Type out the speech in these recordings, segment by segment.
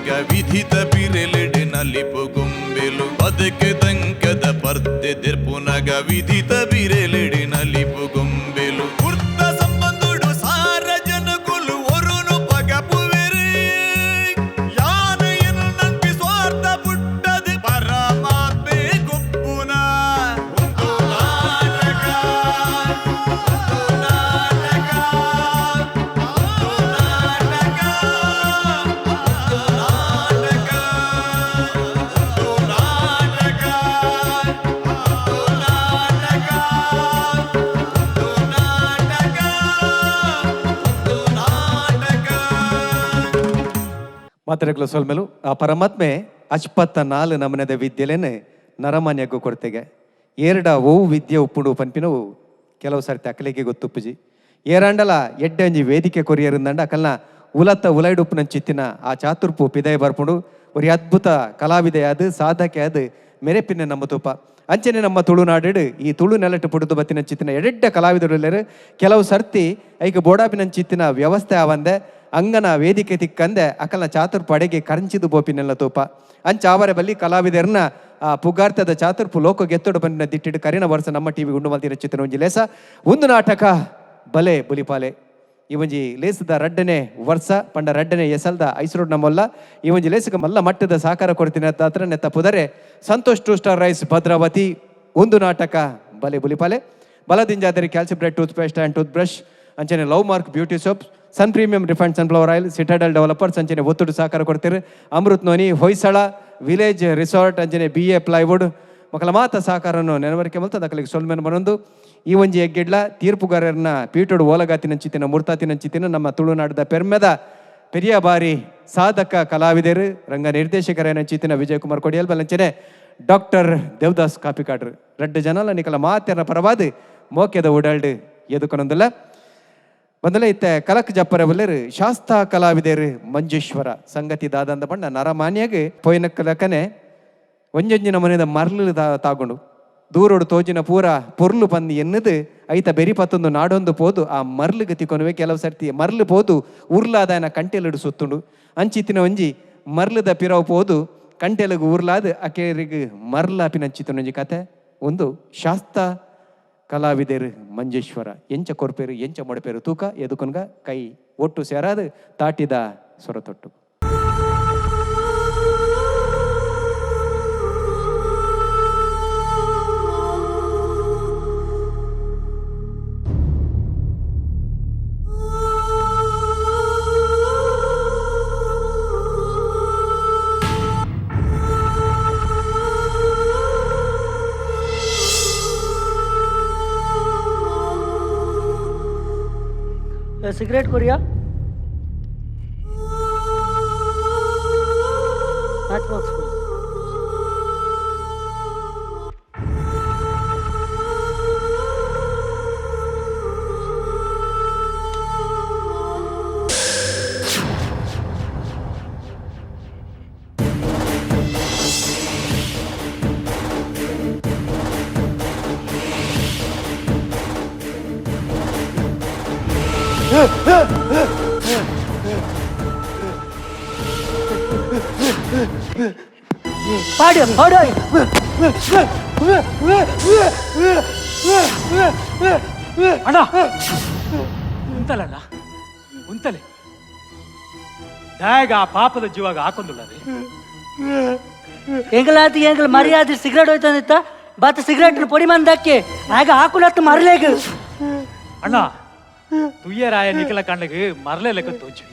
ದೆರ್ಪುನಗ ವಿಧಿತ ಬಿರೆಲೆಡೆ ನಲಿಪು ಗೊಂಬೆಲು ಬದುಕು ದಂಕದ ಪರ್ದೆ ದೆರ್ಪುನಗ ವಿಧಿತ ಬಿರೆಲೆಡೆ ನಲಿಪು ಗೊಂಬೆಲು ಕುರ್ತ ಸಂಬಂಧುಡು ಸಾರ ಜನಕುಲು ಒರುನು ಪಗಪುವೆರು ಯಾನು ಎನ್ನು ನಂಬಿ ಸ್ವಾರ್ಥ ಪುಟ್ಟದು ಪರಮಾತ್ಮೆ ಗುಪ್ಪುನ ಒಂದು ನಾಟಕ ಒಂದು ನಾಟಕ ಒಂದು ನಾಟಕ ಒಂದು ನಾಟಕ ಒಂದು ನಾಟಕ ಒಂದು ನಾಟಕ ಒಂದು ನಾಟಕ ಒಂದು ನಾಟಕ. ಮಾತರೆಗ್ಲ ಸೊಲ್ಮೆಲು ಆ ಪರಮಾತ್ಮೆ ಅಚ್ಪತ್ತ ನಾಲ್ ನಮನದ ವಿದ್ಯೆಲೇನೆ ನರಮಾನ್ಯಗೂ ಕೊಡ್ತೆಗೆ ಏರಡ ಓವು ವಿದ್ಯೆ ಉಪ್ಪುಂಡು ಪನ್ಪಿನವು ಕೆಲವು ಸರ್ತಿ ಅಕಲಿಗೆ ಗೊತ್ತುಪ್ಪುಜಿ ಏರಾಂಡಲ ಎಡ್ಡೆ ಒಂಜಿ ವೇದಿಕೆ ಕೊರಿಯರಿಂದಂಡ ಅಕಲ್ನ ಉಲತ್ತ ಉಲೈಡುಪ್ಪುನ ಚಿತ್ತಿನ ಆ ಚಾತುರ್ಪು ಪಿದಯ ಬರ್ಪುಂಡು ಒರಿ ಅದ್ಭುತ ಕಲಾವಿದೆ ಅದು ಸಾಧಕೆ ಅದು ಮೆರೆಪಿನ ನಮ್ಮ ತೂಪ ಅಂಚನೆ ನಮ್ಮ ತುಳುನಾಡು ಈ ತುಳು ನೆಲಟ್ಟು ಪುಡುದು ಬತ್ತಿನ ಚಿತ್ತಿನ ಎಡೆಡ್ಡ ಕಲಾವಿದರು ಕೆಲವು ಸರ್ತಿ ಐಕ ಬೋಡಾಪಿನ ಚಿತ್ತಿನ ವ್ಯವಸ್ಥೆ ಆವಂದೆ ಅಂಗನ ವೇದಿಕೆ ತಿಕ್ಕಂದೆ ಅಕಲ್ನ ಚಾತುರ್ಪು ಅಡೆಗೆ ಕರಂಚಿದು ಬೋಪಿನೆಲ್ಲ ತೂಪ ಅಂಚ ಆವರೆ ಬಲ್ಲಿ ಕಲಾವಿದರ್ನ ಆ ಪುಗಾರ್ತದ ಚಾತುರ್ಪು ಲೋಕ ಗೆತ್ತೊಡು ಬಂದಿನ ದಿಟ್ಟಿಡು ಕರಿನ ವರ್ಷ ನಮ್ಮ ಟಿವಿ ಗುಂಡು ಮಲ್ತಿನ ಚಿತ್ತಿನ ಒಂಜಿ ಲೇಸ ಒಂದು ನಾಟಕ ಬಲೆ ಬುಲಿಪಾಲೆ ಈ ಒಂಜಿ ಲೇಸದ ರಡ್ಡನೆ ವರ್ಷ ಪಂಡ ರಡ್ಡನೆ ಎಸಲ್ದ ಐಸ್ರೋಡ್ ನಮ್ಮಲ್ಲ ಈ ಒಂಜಿ ಲೇಸಕ ಮಲ್ಲ ಮಟ್ಟದ ಸಹಕಾರ ಕೊಡ್ತೀನಿ ಹತ್ರ ನೆತ್ತ ಪುದರೆ Santosh two star rice Bhadravati ಒಂದು ನಾಟಕ ಬಲೆ ಬುಲಿಪಾಲೆ ಬಲದಿಂಜಾದರೆ calcium bread toothpaste and toothbrush ಅಂಚನೆ love mark beauty soap sun premium refined sunflower oil citadel developers ಅಂಚನೆ ಒತ್ತುಡು ಸಹಕಾರ ಕೊಡ್ತೀರಿ Amrit noni Hoysala village resort ಅಂಚನೆ ಬಿ ಎ ಪ್ಲೈವುಡ್ ಮಕ್ಕಳ ಮಾತ ಸಹಕಾರನು ನೆನವರಿಕೆ ಮಲ್ತದ ಅಕಲಿಗೆ ಸೊಲ್ಮೆನ್ ಬರೊಂದು ಈ ಒಂಜಿ ಎಗ್ಗಿಡ್ಲ ತೀರ್ಪುಗಾರರನ್ನ ಪೀಟೋಡು ಓಲಗಾತಿನ ಚಿತ್ತಿನ ಮುರ್ತಾತಿನ ಚಿತ್ತಿನ ನಮ್ಮ ತುಳುನಾಡದ ಪೆರ್ಮೆದ ಪೆರಿಯ ಬಾರಿ ಸಾಧಕ ಕಲಾವಿದರು ರಂಗ ನಿರ್ದೇಶಕರೇನ ಚಿತ್ತಿನ ವಿಜಯಕುಮಾರ್ ಕೊಡಿಯಲ್ ಬಲಂಚನೆ ಡಾಕ್ಟರ್ ದೇವದಾಸ್ ಕಾಪಿಕಾಡ್ರು ರಡ್ಡು ಜನಲ ನಿಕಲ ಮಾತೆರ ಪರವಾದ ಮೋಕ್ಯದ ಉಡಲ್ಡು ಎದುಕೊನೊಂದಿಲ್ಲ ಬಂದಲೆ ಇತ್ತೆ ಕಲಕ್ ಜಪ್ಪರ ಬಲ್ಲೆರು ಶಾಸ್ತಾ ಕಲಾವಿದರು ಮಂಜೇಶ್ವರ ಸಂಗತಿ ದಾದಂದ ಬಣ್ಣ ನರಮಾನ್ಯಾಗ ಪೋಯಿನ ಕಲಕನೆ ಒಂಜೊಂಜಿನ ಮನೆದ ಮರ್ಲು ತಾಗೊಂಡು ದೂರೋಡು ತೋಜಿನ ಪೂರ ಪೊರ್ಲು ಪಂದು ಎನ್ನದು ಐತ ಬೆರಿ ಪತ್ತೊಂದು ನಾಡೊಂದು ಪೋದು ಆ ಮರ್ಲು ಗತಿ ಕೊನುವೆ ಕೆಲವು ಸರ್ತಿ ಮರ್ಲು ಪೋದು ಉರ್ಲಾದಾಯನ ಕಂಟೆಲುಡು ಸುತ್ತುಂಡು ಅಂಚಿತ್ತಿನ ಒಂಜಿ ಮರ್ಲುದ ಪಿರವು ಪೋದು ಕಂಟೆಲುಗು ಉರ್ಲಾದ ಅಕೇರಿಗೆ ಮರ್ಲಾಪಿನ ಅಂಚಿತ್ತಿನ ಒಂಜಿ ಕತೆ ಒಂದು ಶಾಸ್ತ ಕಲಾವಿದರು ಮಂಜೇಶ್ವರ ಎಂಚ ಕೊರ್ಪೇರು ಎಂಚ ಮೊಡಪೇರು ತೂಕ ಎದುಕೊನ್ಗ ಕೈ ಒಟ್ಟು ಸೇರಾದು ತಾಟಿದ ಸೊರತೊಟ್ಟು. ಸಿಗರೇಟ್ ಕೊರಿಯಾ ಮ್ಯಾಚ್ ಬಾಕ್ಸ್. ಪಾಡು ಪಾಡು. ಅಣ್ಣ, ಉಂತಲಣ್ಣ ಉಂತಲೆ ದಾಯಾಗ ಆ ಪಾಪದ ಜೀವಾಗ ಹಾಕೊಂದುಲ್ಲ ರೀ. ಎಂಗಲಾತಿ ಎಂಗಲ್ ಮರ್ಯಾದೆ ಸಿಗರೇಟ್ ಹೋಯ್ತಂದಿತ್ತ ಬಾತ ಸಿಗರೇಟ್ ಪೊಡಿ ಮಂದಕ್ಕೆ ಆಗ ಹಾಕುಲತ್ತು ಮರಲೇಗ. ಅಣ್ಣ, ತುಯ್ಯರಾಯ ನಿಖಲ ಕಣ್ಣಗೆ ಮರಲೇ ಲೆಕ್ಕ ತೋಚು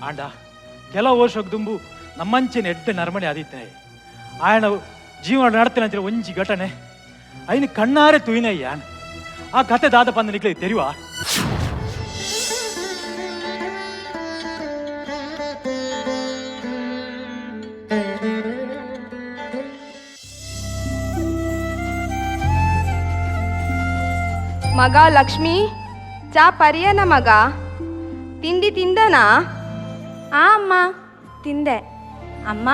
ಆಂಡ ಕೆಲವು ವರ್ಷಕ್ಕೆ ದುಂಬು ನಮ್ಮಂಚಿನ ಎಡ್ಡೆ ನರಮಣೆ ಆದಿತ್ತೆ ಆಯಣ ಜೀವನ ನಡತಿನ ಒಂಜಿ ಘಟನೆ ಐನು ಕಣ್ಣಾರೆ ತುಯ್ನಯ್ಯ. ಆ ಕತೆ ದಾದ ಪಂದ ನಿಕ್ಲೆ ತೆರಿವಾ? ಮಗ ಲಕ್ಷ್ಮಿ, ಚಾ ಪರಿಯನ ಮಗ? ತಿಂಡಿ ತಿಂದನಾ? ಆ ಅಮ್ಮ, ತಿಂದೆ ಅಮ್ಮ.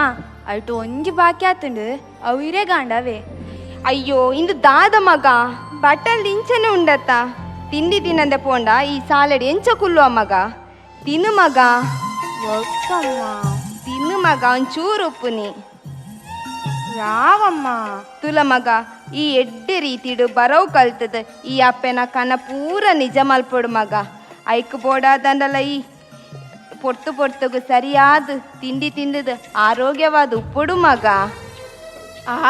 ಅಲ್ಟು ಒಂಜಿ ಬಾಕಿ ಆತುಂಡು, ಅವು ಇರೇ ಗಾಂಡವೇ. ಅಯ್ಯೋ, ಇಂದು ದಾದ ಮಗ, ಬಟ್ಟಲ್ ಇಂಚನೆ ಉಂಡತ್ತ. ತಿಂಡಿ ತಿನ್ನಂದೆ ಪೋಂಡ ಈ ಸಾಲಡಿ ಎಂಚ ಕುಲ್ಲುವ ಮಗ? ತಿನ್ನು ಮಗ. ಒಕ್ಕಮ್ಮ. ತಿನ್ನು ಮಗ ಒಂಚೂರು ಉಪ್ಪುನಿ. ಯಾವಮ್ಮ? ತುಲ ಮಗ, ಈ ಎಡ್ಡೆ ರೀತಿಡು ಬರವು ಕಲ್ತದ ಈ ಅಪ್ಪೆನ ಕನ ಪೂರ ನಿಜ ಮಲ್ಪೊಡು ಮಗ. ಐಕ್ ಬೋಡಾದಂಡಲ ಈ ಪೊರ್ತು ಪೊರ್ತುಗು ಸರಿಯಾದ ತಿಂಡಿ ತಿಂದದ ಆರೋಗ್ಯವಾದ ಉಪ್ಪುಡು ಮಗ.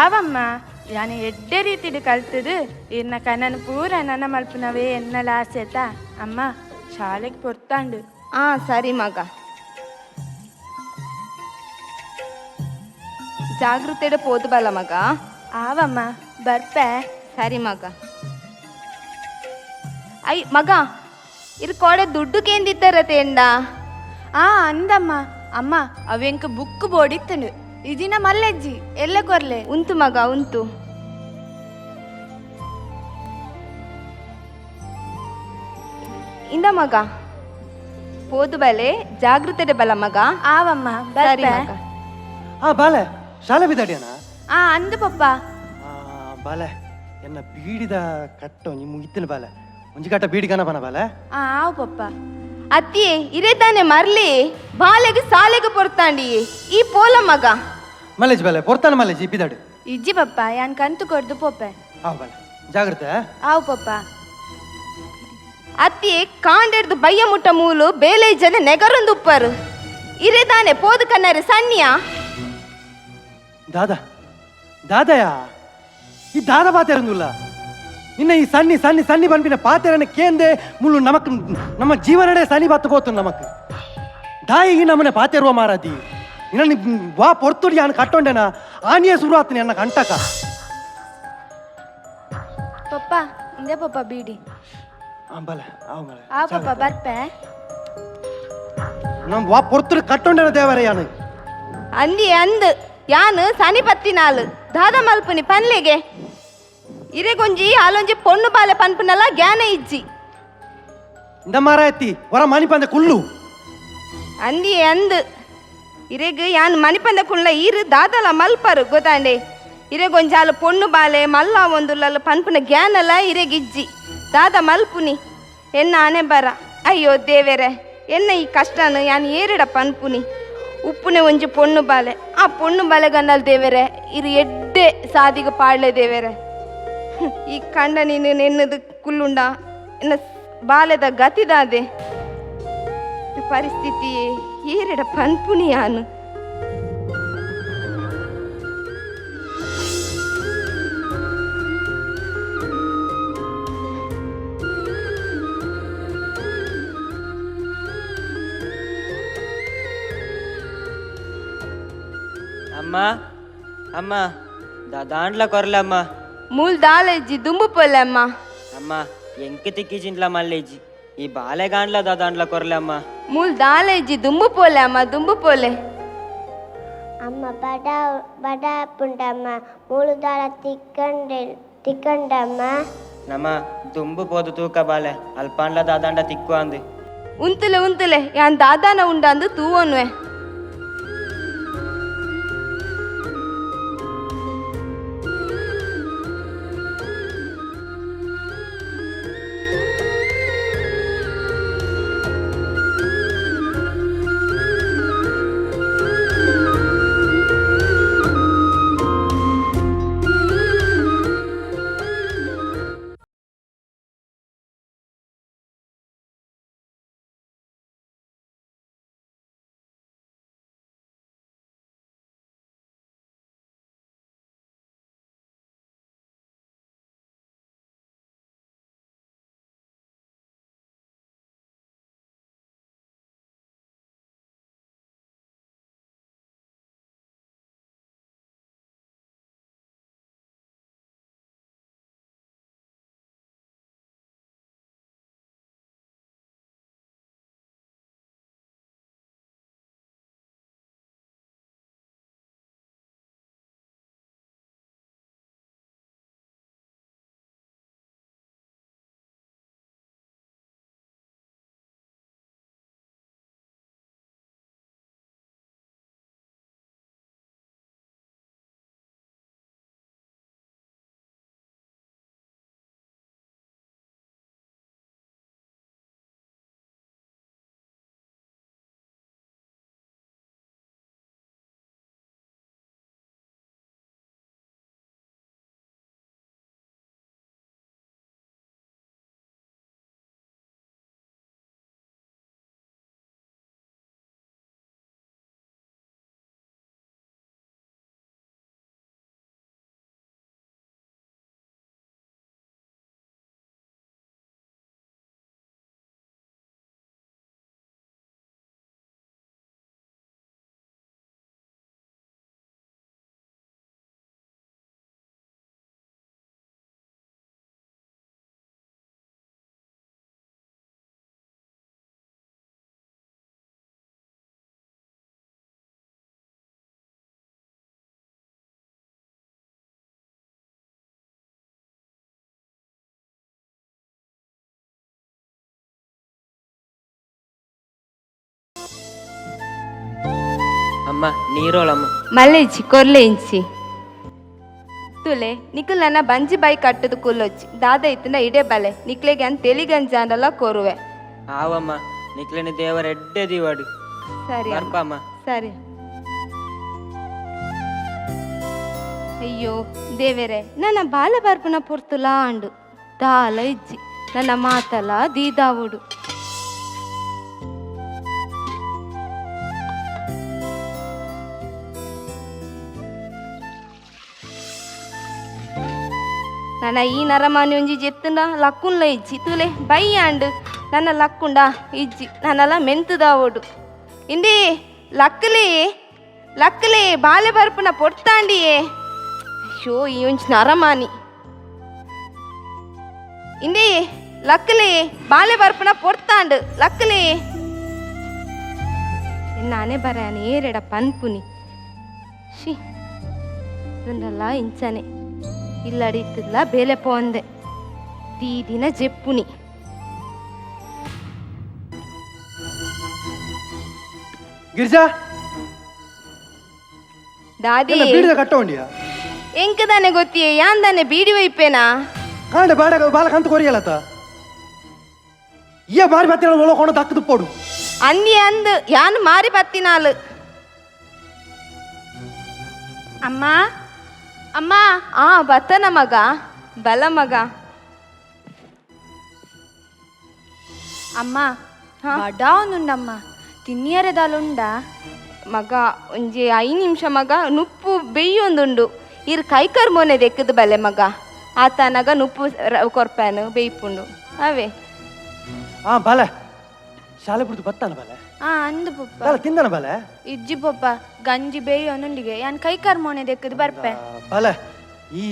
ಆವಮ್ಮ, ಯಾನು ಎಡ್ಡೆ ರೀತಿಡು ಕಲ್ತದು ಇರ್ನ ಕನನ್ ಪೂರ ನನ ಮಲ್ಪುನವೇ ಎನ್ನಲ ಆಸೆತ. ಅಮ್ಮ, ಶಾಲೆಗೆ ಪೊರ್ತಾಂಡು. ಆ ಸರಿ ಮಗ, ಜಾಗೃತೆಡೆ ಪೋದು ಬಲ ಮಗ. ಆವಮ್ಮ, ಬರ್ಪೆ. ಸರಿ ಮಗ. I ಮಗ, ಇರ್ ಕೋಡೆ ದುಡ್ಡು ಕೇಂದಿತ್ತಾರ ತೇಂಡ? ಆ ಅಂದಮ್ಮ. ಅಮ್ಮ, ಅವೆಂಕ ಬುಕ್ ಬೋಡಿತ್ತನು ಇದಿನ ಮಲ್ಲೆಜ್ಜಿ ಎಲ್ಲ ಕೊರ್ಲೆ. ಉಂತು ಮಗ ಉಂತು. ಇಂದ ಮಗ, ಪೋದು ಬಲೆ, ಜಾಗೃತೆಡೆ ಬಲ ಮಗ. ಆವಮ್ಮ, ಸರಿ ಬರ್ಪೆ. ಮಗ. ಆ ಬಾಲೆ, ಶಾಲೆ ಬಿದ್ದಾಡಿಯನ? ಆ ಅಂದು ಪಪ್ಪ. ಆ ಬಾಲೆ, ಎನ್ನ ಬೀಡಿದ ಕಟ್ಟ ಒಂಜಿ ಮುಗಿತಿನ ಬಾಲೆ, ಒಂಜಿ ಕಟ್ಟ ಬೀಡಿ ಕನಪನ ಬಾಲೆ. ಆ ಆವು ಪಪ್ಪ. ಅತ್ತಿಯೇ, ಇರೇ ತಾನೆ ಮರ್ಲಿ ಬಾಲೆಗೆ ಸಾಲೆಗೆ ಪೊರ್ತಾಂಡಿ ಈ ಪೋಲ ಮಗ. ಮಲೇಜ್ ಬಾಲೆ, ಪೊರ್ತಾನ ಮಲೇಜ್ ಈ ಬಿದ್ದಾಡು. ಇಜ್ಜಿ ಪಪ್ಪ, ಯಾನ್ ಕಂತು ಕೊಡ್ದು ಪೋಪೆ. ಆ ಬಾಲೆ, ಜಾಗ್ರತೆ. ಆವು ಪಪ್ಪ. ಅತ್ತಿಯೇ, ಕಾಂಡೆಡ್ದು ಬಯ್ಯ ಮುಟ್ಟ ಮೂಲು ಬೇಲೆ ಇಜ್ಜದೆ ನೆಗರೊಂದು ಉಪ್ಪರು. ಇರೇ ತಾನೆ ಪೋದು ಕನ್ನರೆ ಸಣ್ಣಿಯಾ? ದಾದಾ ದಾದಯಾ, ಈ ದಾದ ಪಾತೆರಂದುಲ್ಲ ನಿನ್ನ ಈ ಸನ್ನಿ ಸನ್ನಿ ಸನ್ನಿ ಬನ್ಪಿನ ಪಾತೆರನ ಕೇಂದೆ ಮುಳ್ಳು ನಮಕ್ ನಮ್ಮ ಜೀವನಡೆ ಸನಿ ಬತ್ತು ಪೋತು ನಮಕ್. ದಾಯಿ ಈ ನಮ್ಮನೆ ಪಾತೆರುವ ಮಾರಾದಿ ನಿನ್ನ ವಾ ಪೊರ್ತುಡಿ ಯಾನ್ ಕಟ್ಟೊಂಡೆನ ಆನಿಯೇ ಶುರು ಆತನಿ ಎನ್ನ ಕಂಟಕ. ಪಪ್ಪ, ಇಂದೇ ಪಪ್ಪ ಬೀಡಿ. ಆ ಬಲೆ, ಆವು ಬಲೆ. ಆ ಪಪ್ಪ, ಬರ್ಪೆ. ನಮ್ಮ ವಾ ಪೊರ್ತುಡಿ ಕಟ್ಟೊಂಡೆನ ದೇವರೇ ಯಾನು. ಅಂದಿ ಅಂದ್ ಯಾನು ಸನಿ ಪತ್ತಿನಾಲು ದಾದ ಮಲ್ಪುನಿ ಪನ್ಲೆಗೆ ಇರೆಗೊಂಜಿ ಆಲೊಂಜಿ ಪೊಣ್ಣು ಬಾಲೆ ಪನ್ಪುನಲ್ಲ ಜ್ಞಾನ ಇಜ್ಜಿ. ಇಂದ ಮಾರಾಯತಿ ಹೊರ ಮಣಿಪಂದೆ ಕುಲ್ಲು. ಅಂದಿ ಅಂದ್ ಇರೆಗ್ ಯಾನ್ ಮಣಿಪಂದ ಕುಳ್ಳ ಈರು ದಾದಲ ಮಲ್ಪರು ಗೊತ್ತಾಂಡೆ. ಇರೆಗೊಂಜಾಲು ಪೊಣ್ಣು ಬಾಲೆ ಮಲ್ಲ ಒಂದುಲ್ಲಲ್ಲ ಪನ್ಪುನ ಜ್ಞಾನಲ ಇರೆಗಿಜ್ಜಿ. ದಾದ ಮಲ್ಪುನಿ ಎನ್ನ ಆನೆ ಬರ. ಅಯ್ಯೋ ದೇವೆರೆ, ಎನ್ನ ಈ ಕಷ್ಟನು ಯಾನ್ ಏರಿಡ ಪನ್ಪುನಿ? ಉಪ್ಪುನೆ ಒಂಜಿ ಪೊಣ್ಣು ಬಾಲೆ, ಆ ಪೊಣ್ಣು ಬಾಲೆಗನ್ನಲ್ ದೇವೆರೆ ಇರು ಎಡ್ಡೆ ಸಾದಿಗೆ ಪಾಡ್ಲೆ ದೇವೆರೆ. ಈ ಕಂಡ ನೀನು ನೆನ್ನದು ಕುಲ್ಲುಂಡ ಎನ್ನ ಬಾಲೆದ ಗತಿದಾದೆ ಪರಿಸ್ಥಿತಿ ಏರಿಡ ಪನ್ಪುನಿ ಯಾನು? ಅಮ್ಮ ಅಮ್ಮ, ದಾದಾಂಡ್ಲ ಕೊರ್ಲೆ ಅಮ್ಮ. ಮೂಲ್ ದಾಲೆಜ್ಜಿ, ದುಂಬು ಪೊಲ್ಲೆ ಅಮ್ಮ. ಅಮ್ಮ, ಎಂಕ್ ತಿಕ್ಕಿಜಿಂಟ್ಲ ಮಲ್ಲೇಜಿ, ಈ ಬಾಲೆಗಾಂಡ್ಲ ದಾದಾಂಡ್ಲ ಕೊರ್ಲೆ ಅಮ್ಮ. ಮೂಲ್ ದಾಲೆಜ್ಜಿ, ದುಂಬು ಪೋಲೆ ಅಮ್ಮ, ದುಂಬು ಪೋಲೆ. ಅಮ್ಮ, ಬಡ ಬಡ ಪುಂಡಮ್ಮ, ಮೂಳು ದಾಳ ತಿಕ್ಕಂಡೆ ತಿಕ್ಕಂಡಮ್ಮ. ನಮ್ಮ ದುಂಬು ಪೋದು ತೂಕ ಬಾಲೆ, ಅಲ್ಪಾಂಡ್ಲ ದಾದಾಂಡ ತಿಕ್ಕು ಅಂದು. ಉಂತುಲೆ ಉಂತುಲೆ, ಯಾನ್ ದಾದಾನ ಉಂಡಂದು ತೂವೊನ್ವೆ. ಅಮ್ಮ ನೀರೋಳಮ್ಮ. ಮಲ್ಲೇಜಿ ಕೊರ್ಲೆ ಇಂಚಿ ತುಲೆ ನಿಕುಲ್ ನನ್ನ ಬಂಜಿ ಬಾಯಿ ಕಟ್ಟದು ಕುಲ್ಲೊಚ್ಚಿ ದಾದ ಇತ್ತಿನ ಇಡೆ ಬಲೆ ನಿಕ್ಲೆಗೆ ಅಂತ ತೆಲಿಗಂಜಾಂಡಲ ಕೋರುವೆ. ಆವಮ್ಮ ನಿಕ್ಲೆನ ದೇವರ ಎಡ್ಡೆ ದಿವಾಡು. ಸರಿ ಅಮ್ಮ. ಬರ್ಪಮ್ಮ. ಸರಿ. ಅಯ್ಯೋ ದೇವರೇ, ನನ್ನ ಬಾಲ ಬರ್ಪುನ ಪೊರ್ತುಲ ಅಂಡು ದಾಲ ಇಜ್ಜಿ ನನ್ನ ಮಾತಲ ದೀದಾವುಡು. ನನ್ನ ಈ ನರಮಾನಿ ಒಂಜಿ ಜೆತ್ತುಂಡ ಲಕ್ಕುಂಡ್ಲ ಇಜ್ಜಿ ತುಲೆ ಬೈ ಅಂಡು ನನ್ನ ಲಕ್ಕುಂಡ ಇಜ್ಜಿ ನನ್ನಲ್ಲ ಮೆಂತುದಾವೋಡು. ಇಂದಿ ಲಕ್ಕಲಿ ಲಕ್ಕಲಿ ಬಾಲೆ ಬರ್ಪುನ ಪೊರ್ತಾಂಡಿಯೇ. ಅಯ್ಯೋ ಈ ಒಂಜಿ ನರಮಾನಿ. ಇಂದಿ ಲಕ್ಕಲಿ ಬಾಲೆ ಬರ್ಪುನ ಪೊರ್ತಾಂಡು ಲಕ್ಕಲಿ. ನಾನೇ ಬರಾನೆ ಏರೆಡ ಪನ್ಪುನಿ she ಇದನ್ನೆಲ್ಲ ಇಂಚನೆ ಇಲ್ಲಡಿತ್ತಲ್ಲ ಬೇಲೆ ಪೋಂದೆ ದಿನ ಜೆಪ್ಪುನಿ. ಗಿರಿಜಾ ದಾದಿ ಬೀಡಿದ ಕಟ್ಟೋಂಡಿಯಾ? ಎಂಕದಾನೆ ಗೊತ್ತಿಯೇ ಯಾಂದಾನೆ ಬೀಡಿ ಒಯ್ಪೇನಾ? ಕಾಂಡ ಬಾಡ ಬಾಲ ಕಂತ ಕೊರಿಯಲತ್ತ ಇಯ ಮಾರಿ ಬತ್ತಿನ ಒಳಕೊಂಡು ದಕ್ಕದು ಪೋಡು. ಅಂದಿ ಅಂದ್ ಯಾನ್ ಮಾರಿ ಬತ್ತಿನಾಲು. ಅಮ್ಮ ಅಮ್ಮ. ಆ ಬತ್ತನ ಮಗ ಬಲ ಮಗ. ಅಮ್ಮ ಬಡ ಒಂದುಂಡಮ್ಮ ತಿನ್ನಿಯರೆದಾಲುಂಡ ಮಗ ಒಂಜಿ 5 ನಿಮಿಷ ಮಗ ನುಪ್ಪು ಬೆಯ್ಯೊಂದುಂಡು ಇರ್ ಕೈಕರ್ ಮೊನೆ ದೆಕ್ಕದು ಬಲೆ ಮಗ ಆತನಗ ನುಪ್ಪು ಕೊರ್ಪಾನು ಬೇಯ್ಪುಂಡು ಅವೇ. ಆ ಬಲೆ ಶಾಲೆ ಬಿಡ್ದು ಬತ್ತಾನ ಬಲೆ. ಆ ಅಂದು ಪಪ್ಪ. ಬಲೆ ತಿಂದನ ಬಲೆ. ಇಜ್ಜಿ ಪಪ್ಪ ಗಂಜಿ ಬೇಯೋನುಂಡಿಗೆ ಯಾನ್ ಕೈಕಾರ್ ಮೋನೆ ದೆಕ್ಕದು ಬರ್ಪೆ. ಬಲೆ ಈ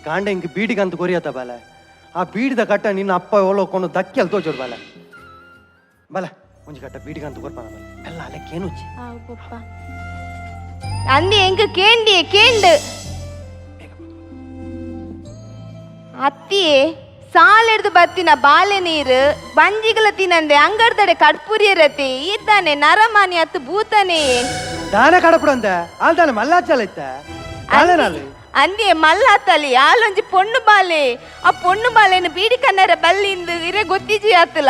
ಕಾಂಡ ಹಿಂಗ್ ಬೀಡಿಗಂತ ಕೊರಿಯತ್ತ ಬಲೆ. ಆ ಬೀಡಿದ ಕಟ್ಟ ನಿನ್ನ ಅಪ್ಪ ಒಳಕೊಂಡು ದಕ್ಕಿಯಲ್ಲಿ ತೋಚೋಡು ಬಲೆ. ಬಲೆ ಒಂಜಿ ಕಟ್ಟ ಬೀಡಿಗಂತ ಕೊರ್ಪಾನ ಬಲೆ ಎಲ್ಲ ಅಲೆಕ್ಕೇನು. ಆ ಪಪ್ಪ ಅಂದಿ ಎಂಕ ಕೇಂಡಿ ಕೇಂಡು ಅತ್ತಿಯೇ ಸಾಲೆಡ್ದು ಬತ್ತಿನ ಬಾಲೆ ನೀರು ಬಂಜಿಗಳ ತಿನ್ನಂದೆ ಅಂಗಡ್ದಡೆ ಕಡ್ಪುರಿಯರತೆ ಇದ್ದಾನೆ ನರಮಾನಿ ಅತ್ತು ಭೂತನೇ. ದಾನೆ ಕಡಪುಡಂದೆ ಆಲ್ದಾನೆ ಮಲ್ಲಾಚಲ ಇತ್ತ ಆಲೆ. ಅಂದಿಯೇ ಮಲ್ಲಾತಲಿ ಆಲೊಂಜಿ ಪೊಣ್ಣು ಬಾಲೆ ಆ ಪೊಣ್ಣು ಬಾಲೆನು ಬೀಡಿ ಕನ್ನರ ಬಲ್ಲಿಂದು ಇರೆ ಗೊತ್ತಿಜಿ ಆತಲ.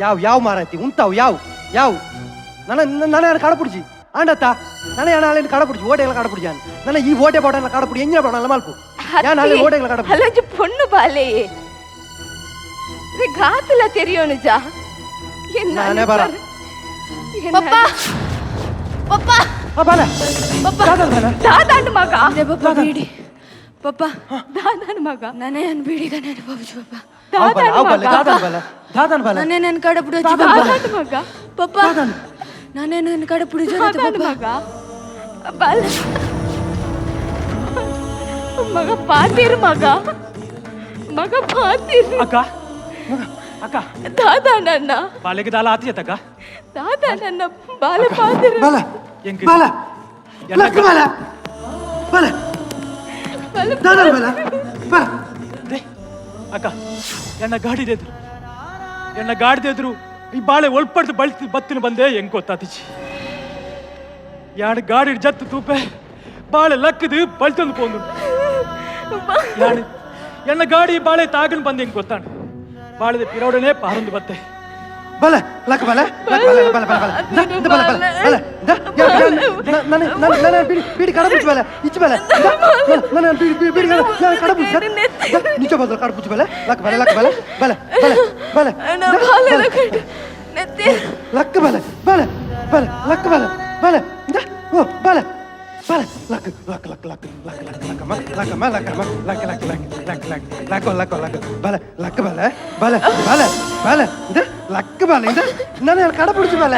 ಯಾವ ಯಾವ ಮಾರಾಯ್ತಿ ಉಂತಾವ್ ಯಾವ ಯಾವ ನನ್ನ ನನ್ನ ಕಡಪುಡ್ಜಿ ಆಂಡತ್ತ ನನ್ನ ಯಾನ ಕಡಪುಡ್ಜಿ ಓಟೆಗಳ ಕಡಪುಡ್ಜಿ ನನ್ನ ಈ ಓಟೆ ಬೋಟೆಲ್ಲ ಕಡಪುಡಿ ಎಂಜಿನ ಬೋಟಲ್ಲ ಮಲ್ಪು ಯಾನ್ ಅಲ್ಲಿ ಓಟೆಗಳ ಕಡಪುಡಿ. ಅಲ್ಲೊಂಜಿ ಪೊಣ್ಣು ಬಾಲೆ ಗಾತಲ ತೆರಿಯೋನು ಜಾ. ನಾನೇ ಬರ. ಪಪ್ಪ ಪಪ್ಪ ಬಾಲೆ ಪಪ್ಪ ಬಾಲೆ ದಾದಾಂಡು ಮಗ ಪಪ್ಪ ಬೀಡಿ ಪಪ್ಪ ದಾದಾಂಡು ಮಗ ನಾನೇ ಅನ್ ಬೀಡಿಗ ನಾನು ಬಾಬುಜಿ ಪಪ್ಪ. ದಾದಾನ್ ಬಾಲೆ ದಾದಾನ್ ಬಾಲೆ ನಾನೇ ನನ್ನ ಕಡೆ ಬಿಡು ದಾದಾಂಡು ಮಗ ಪಪ್ಪ ನಾನೇ ನನ್ನ ಕಡೆ ಬಿಡು ದಾದಾಂಡು ಮಗ ಬಾಲ ಮಗ ಪಾತಿರ್ ಮಗ ಮಗ ಪಾತಿರ್. ಅಕ್ಕ ಅಕ್ಕ ದಾದಾ ನನ್ನ ಬಾಲೆಗೆ ದಾಲ ಆತಿಯತ್ತಕ್ಕ. ದಾದಾ ನನ್ನ ಬಾಲ ಪಾತಿರ್ ಬಾಲ ಎಂಕ್ ಬಾಲ ಲಕ್ಕ ಬಾಲ ಬಾಲ ದಾದಾನ್ ಬಾಲ ಬಾಲ. ಅಕ್ಕ ಎನ್ನ ಗಾಡಿದೆದ್ರು ಎನ್ನ ಗಾಡಿದೆದ್ರು ಈ ಬಾಳೆ ಒಳ್ಪಡ್ದು ಬಳ್ತಿ ಬತ್ತಿನ ಬಂದೆ ಹೆಂಗ್ ಗೊತ್ತಾತಿಚಿ. ಯಾಡು ಗಾಡಿ ಜತ್ತು ತೂಪೆ ಬಾಳೆ ಲಕ್ಕದು ಬಳ್ತಂದು ಪೋಂದು. ಯಾಡು ಎನ್ನ ಗಾಡಿ ಬಾಳೆ ತಾಗನ್ ಬಂದೆ ಹೆಂಗ್ ಗೊತ್ತಾಣ ಬಾಳೆದ ಪಿರೋಡನೆ ಪಾರಂದು ಬತ್ತೆ. ಬಲೆ ಲಕ್ಕ ಬಲೆ ಲಕ್ಕ ಬಲೆ ಬಲೆ ಬಲೆ ಬಲೆ ಬಲೆ ಬಲೆ ಬಲೆ ನನ್ನ ನನ್ನ ಬಿಡಿ ಬಿಡಿ ಕಡಪುಚ್ಚು ಬಲೆ ಇಚ್ಚು ಬಲೆ ನನ್ನ ಬಿಡಿ ಬಿಡಿ ಬಿಡಿ ಕಡಪುಚ್ಚು ನಿಚ ಬದಲು ಕಡಪುಚ್ಚು ಬಲೆ ಲಕ್ಕ ಬಲೆ ಲಕ್ಕ ಬಲೆ ಬಲೆ ಬಲೆ ಬಲೆ ಲಕ್ಕ ಬಲೆ ಬಲೆ ಬಲೆ ಲಕ್ಕ ಬಲೆ ಬಲೆ ಓ ಬಲೆ ಬಲೆ ಲಕ್ಕ ಲಕ್ಕ ಲಕ್ಕ ಲಕ್ಕ ಲಕ್ಕ ಲಕ್ಕ ಲಕ್ಕಮ್ಮ ಲಕ್ಕಮ್ಮ ಲಕ್ಕಮ್ಮ ಲಕ್ಕ ಲಕ್ಕ ಲಕ್ಕ ಲಕ್ಕ ಲಕ್ಕ ಲಕ್ಕ ಲಕ್ಕ ಲಕ್ಕ ಬಲೆ ಲಕ್ಕ ಬಲೆ ಬಲೆ ಬಲೆ ಬಲೆ ಇಂದ ಲಕ್ಕ ಬಲೆ ಇಂದ ನಾನು ಕಡಪುಡಿಚು ಬಲೆ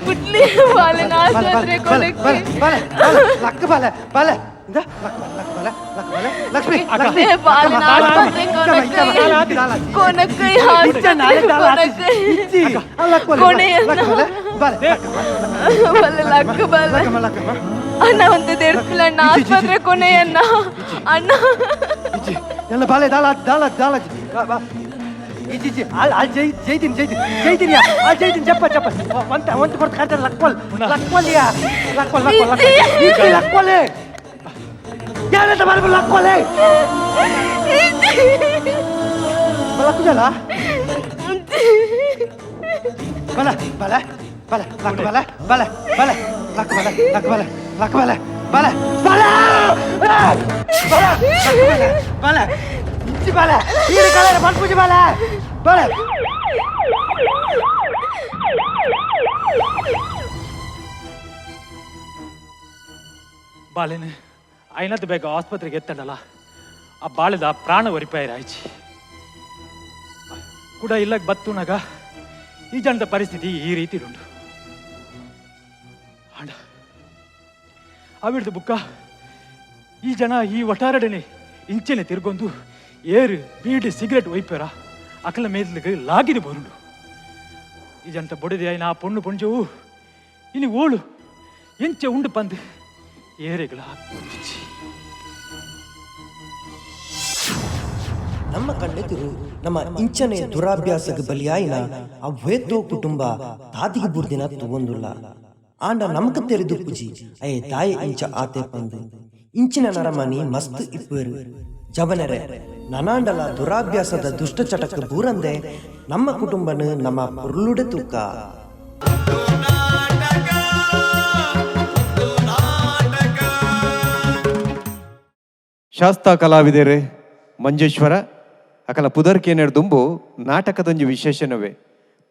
ಪುಟ್ಲಿ ಬಾಲೆ ಆಸ್ಪತ್ರೆ ಕೊನಕ್ಕೆ. ಬಾಲೆ ಬಾಲೆ ಲಕ್ಕ ಬಾಲೆ ಬಾಲೆ ಇಂದ ಲಕ್ಕ ಲಕ್ಕ ಬಾಲೆ ಲಕ್ಕ ಬಾಲೆ ಲಕ್ಷ್ಮಿ ಲಕ್ಷ್ಮಿ ಬಾಲೆ ಆಸ್ಪತ್ರೆ ಕೊನಕ್ಕೆ ಕೊನಕ್ಕೆ ಆಸ್ಪತ್ರೆ ಕೊನಕ್ಕೆ ಕೊನೆಯನ್ನ ಬಾಲೆ ಲಕ್ಕ ಬಾಲೆ ಅಣ್ಣ ಒಂದು ದೇಡ್ಪಿಲ್ಲ ಅಣ್ಣ ಆಸ್ಪತ್ರೆ ಕೊನೆಯನ್ನ ಅಣ್ಣ ಎಲ್ಲ ಬಾಲೆ ದಾಲ ದಾಲ ದಾಲ ಇಜ್ಜಿ ಇಜ್ಜಿ ಅಲ್ ಅಲ್ ಜೈ ಜೈದಿನ್ ಜೈದಿನ್ ಜೈದಿನ್ ಯಾ ಅಲ್ ಜೈದಿನ್ ಜಪ್ಪ ಜಪ್ಪ ಒಂತ ಒಂತ ಕೊಡ್ತ ಕಾಂತ ಲಕ್ವಲ್ ಲಕ್ವಲ್ ಯಾ ಲಕ್ವಲ್ ಲಕ್ವಲ್ ಲಕ್ವಲ್ ಇಜ್ಜಿ ಲಕ್ವಲ್ ಯಾರಂತ ಬಾಲೆ ಲಕ್ವಲ್ ಲಕ್ಕುಜಲ ಬಲ ಬಲ ಬಲ ಲಕ್ ಬಲ ಬಲ ಬಲ ಲಕ್ ಬಲ ಲಕ್ ಬಲ ಲಕ್ ಬಲ ಬಲ ಬಲ ಬಲ ಬಲ ಬಲ ಇಜ್ಜಿ ಬಲ ಈರು ಕಲರ್ ಪನ್ಪುಜಿ ಬಲ ಬಲ ಬಾಳೆನ ಐನದ್ದು ಬೇಗ ಆಸ್ಪತ್ರೆಗೆ ಎತ್ತಡಲ್ಲ ಆ ಬಾಳೆದ ಪ್ರಾಣ ಒರಿಪಾಯರಾಯ್ಚಿ ಕೂಡ ಇಲ್ಲಕ್ಕೆ ಬತ್ತುನಾಗ ಈ ಜನದ ಪರಿಸ್ಥಿತಿ ಈ ರೀತಿ ಉಂಟು. ಅಂಡ ಅವಿಡ್ದು ಬುಕ್ಕ ಈ ಜನ ಈ ಒಟಾರಡನೆ ಇಂಚೆನೆ ತಿರ್ಗೊಂದು ಏರು ಬೀಡಿ ಸಿಗರೆಟ್ ಒಯ್ಪೇರ ಅಕಲ ಮೇದ್ಲಿಗೆ ಲಾಗಿದು ಬರುಂಡು. ಈ ಜನತ ಬೊಡಿದೆ ಆಯ್ನ ಆ ಪೊಣ್ಣು ಪೊಂಜವು ಇನಿ ಓಳು ಎಂಚೆ ಉಂಡು ಪಂದು ಏರೆಗಳ ಗೊತ್ತಿಚ್ಚಿ. ನಮ್ಮ ಕಣ್ಣೆದುರು ನಮ್ಮ ಇಂಚನೆ ದುರಾಭ್ಯಾಸಕ್ಕೆ ಬಲಿಯಾಯಿನ ಅವ್ವೇತೋ ಕುಟುಂಬ ತಾದಿಗೆ ಬುರ್ದಿನ ತುಗೊಂದುಲ್ಲ. ಆಂಡ ನಮಕ ತೆರೆದು ಪುಜಿ ಅಯ್ಯ ತಾಯಿ ಇಂಚ ಆತೆ ಪಂದು ಇಂಚಿನ ನರಮನಿ ಮಸ್ತ್ ಇಪ್ಪೇರು ಜವನರೆ ನನಾಂಡಲ ದುರಾಭ್ಯಾಸದ ದುಷ್ಟಚಟಕ್ಕೆ ಬೂರಂದೆ ನಮ್ಮ ಕುಟುಂಬನ ನಮ್ಮ ಪೊರ್ಲುಡೆ ತೂಕ. ಶಾಸ್ತಾ ಕಲಾವಿದರೆ ಮಂಜೇಶ್ವರ ಅಕಲ ಪುದರ್ಕೇನೆರ್ ದುಂಬು ನಾಟಕದೊಂಜಿ ವಿಶೇಷನವೇ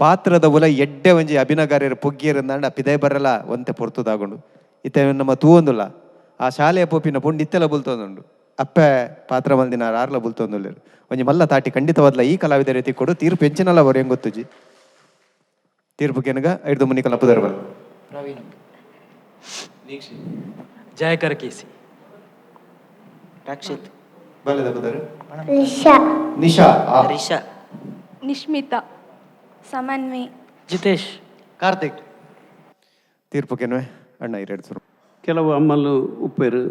ಪಾತ್ರದ ಉಲ ಎಡ್ಡೆ ಒಂಜಿ ಅಭಿನಗಾರ್ಯರ ಪೊಗ್ಗಿಯರಂದಾಂಡ ಪಿದೈ ಬರಲ್ಲ ಒಂತೆ ಪೊರ್ತುದಾಗೊಂಡು ಇತ್ತೆ ನಮ್ಮ ತೂವೊಂದುಲ್ಲ ಆ ಶಾಲೆಯ ಪೋಪಿನ ಪುಂಡು ಇತ್ತೆಲ ಬುಲ್ತೊಂದುಂಡು ಅಪ್ಪೆ ಪಾತ್ರ ಮಲ್ದಿನ ಆರ್ಲ ಬುಲ್ತೊಂದುಲ್ಲೆರ್ ಒಂಜಿ ಮಲ್ಲ ತಾಟಿ ಖಂಡಿತವಾದ್ಲ ಈ ಕಲಾವಿದರ ಕೊಡು ತೀರ್ಪು ಎಂಚಿನಲ್ಲ ಅವರು ಹೆಂಗ್ ಗೊತ್ತುಜಿ ತೀರ್ಪು ಕೆನಗ ಐದು ಮುನಿಕಲ ಪುದರ್ ಬಲ್ಲ ಪ್ರವೀಣ್ ಜಯಕರ ಕೇಸಿ ರಕ್ಷಿತ್ ಬಲದ ಪುದರ್ ರಿಷಾ ನಿಶಾ ರಿಷಾ ನಿಶ್ಮಿತಾ ಸಮನ್ವಿ ಜಿತೇಶ್ ಕಾರ್ತಿಕ್ ತೀರ್ಪು ಕೆನ್ವೆ ಅಣ್ಣ ಎರಡು ಸುರು ಕೆಲವು ಅಮ್ಮಲ್ಲು ಉಪ್ಪೇರು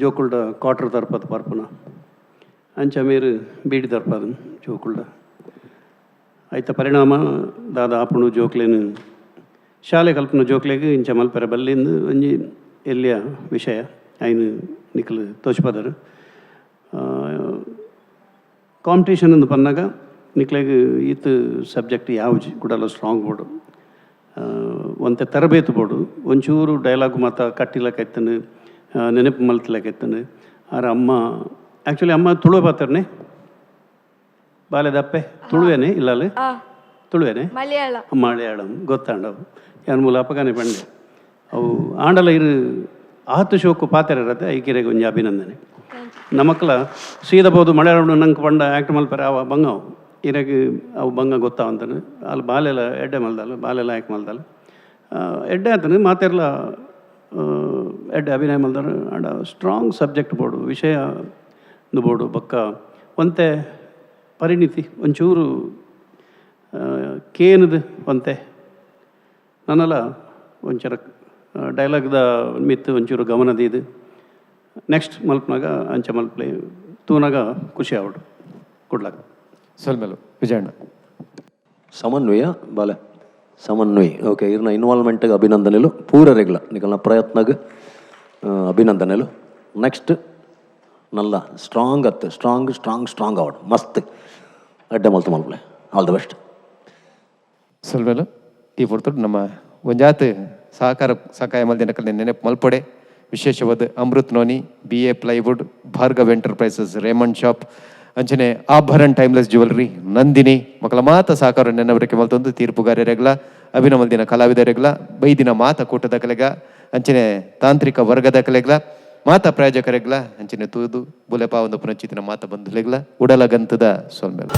ಜೋಕುಲ್ಡ ಕ್ವಾರ್ಟರ್ ದರ್ಪದ ಪರ್ಪುನ ಅಂಚ ಮೇರು ಬೀಡಿ ದರ್ಪದ ಜೋಕುಲ್ಡ ಐತ ಪರಿಣಾಮ ದಾದ ಆಪುಣು ಜೋಕ್ಲೇನು ಶಾಲೆ ಕಲ್ಪನ ಜೋಕ್ಲೆಗ್ ಇಂಚ ಮಲ್ಪೆರೆ ಬಲ್ಲಿಂದು ಒಂಜಿ ಎಲ್ಲಿಯ ವಿಷಯ ಐನು ನಿಕಲ್ ತೋಚ್ಪದರು. ಕಾಂಪಿಟೇಷನ್ ಅಂದು ಪನ್ನಾಗ ನಿಕ್ಲೆಗ್ ಈತ್ ಸಬ್ಜೆಕ್ಟ್ ಯಾವ್ಜಿ ಕುಡಲ ಸ್ಟ್ರಾಂಗ್ ಬೋಡು ಒಂತೆ ತರಬೇತು ಬೋಡು ಒಂಚೂರು ಡೈಲಾಗ್ ಮಾತ ಕಟ್ಟಿಲಕೈತನು ನೆನಪು ಮಲ್ತಲಕೈತನು. ಆರ ಅಮ್ಮ ಆ್ಯಕ್ಚುಲಿ ಅಮ್ಮ ತುಳುವೆ ಪಾತ್ರನೆ ಬಾಲೆದಪ್ಪೆ ತುಳುವೇನೆ ಇಲ್ಲಲ್ಲ ತುಳುವೇನೆ ಮಲಯಾಳ ಮಲಯಾಳಂ ಗೊತ್ತಾಂಡವು ಯಾನ್ ಮೂಲ ಅಪಗಾನೆ ಪಂಡೆ ಅವು ಆಂಡಲ ಇರು ಆತು ಶೋಕು ಪಾತ್ರ ಇರತ್ತೆ ಐಕಿರೆಗೆ ಒಂಜಿ ಅಭಿನಂದನೆ. ನಮಕ್ಲ ಸೀದಬೋದು ಮಲಯಾಳಂ ನಂಗೆ ಪಂಡ ಆ್ಯಕ್ಟ್ ಮಲ್ಪರೆ ಅವ ಬಂಗ ಅವು ಇರಗೆ ಅವು ಬಂಗ ಗೊತ್ತಾವಂತಾನೆ ಅಲ್ಲಿ ಬಾಲೆಲ್ಲ ಎಡ್ಡೆ ಮಲ್ದಲ್ಲ ಬಾಲೆಲ್ಲ ಆ್ಯಕ್ಟ್ ಮಲ್ದಲ್ಲ ಎಡ್ಡೆ ಆತನು ಮಾತೆರ್ಲ ಎಡ್ಡೆ ಅಭಿನಯ ಮಲ್ದಾರ. And strong subject board ವಿಷಯ ಬೋರ್ಡು ಬೊಕ್ಕ ಒಂತೆ ಪರಿಣಿತಿ ಒಂಚೂರು ಕೇನದು ಒಂತೆ ನನ್ನಲ ಒಂಚರ ಡೈಲಾಗ್ದ ಮಿತ್ತು ಒಂಚೂರು ಗಮನ ದೀದು ನೆಕ್ಸ್ಟ್ ಮಲ್ಪನಾಗ ಅಂಚ ಮಲ್ಪ್ಲೆ ತೂನಾಗ ಖುಷಿ ಆವಡು. Good luck. ಸೊಲ್ಮೆಲು ವಿಜಯಣ್ಣ. ಸಮನ್ವಯ ಬಾಲೆ ಸಮನ್ವಯ ಓಕೆ ಇರ್ನ ಇನ್ವಾಲ್ವ್ಮೆಂಟ್ಗೆ ಅಭಿನಂದನೆಲು ಪೂರ ರೆಗ್ಲ ನಿಕಲ್ನ ಪ್ರಯತ್ನಗ್ ಅಭಿನಂದನೆಲು. ನೆಕ್ಸ್ಟ್ ನಲ್ಲ ಸ್ಟ್ರಾಂಗ್ ಅತ್ತು strong strong strong ಆವಡ್ ಮಸ್ತ್ ಅಡ್ಡೆ ಮಲ್ತು ಮಲ್ಪ್ಲೆ all the best. ಸೊಲ್ಮೆಲು ಈ ಪೊರ್ತುಡು ನಮ್ಮ ಒಂಜಾತ್ ಸಹಕಾರ ಸಹಾಯ ಮಲ್ದಿನ ನೆನಪು ಮಲ್ಪೊಡೆ ವಿಶೇಷವಾದ Amrit Noni B A plywood Bhargav enterprises Raymond shop ಅಂಚನೆ ಆಭರಣ್ ಟೈಮ್ಲೆಸ್ ಜ್ಯುವೆಲರಿ ನಂದಿನಿ ಮಕ್ಕಳ ಮಾತ ಸಹಕಾರ ನೆನವರಿಕೆ ಮಲ್ತೊಂದು ತೀರ್ಪುಗಾರರೆಗ್ಲ ಅಭಿನಮಲ್ದಿನ ಕಲಾವಿದರೆಗ್ಲ ಬೈದಿನ ಮಾತ ಕೂಟದ ಕಲೆಗ ಅಂಚನೆ ತಾಂತ್ರಿಕ ವರ್ಗದ ಕಲೆಗ್ಲ ಮಾತ ಪ್ರಾಯೋಜಕರೆಗ್ಲ ಅಂಚನೆ ತೂದು ಬುಲೆಪಾ ಒಂದು ಪುನಚಿತಿನ ಮಾತ ಬಂಧುಲೆಗ್ಲ ಉಡಲಗಂತದ ಸೊಲ್ಮೆಲ.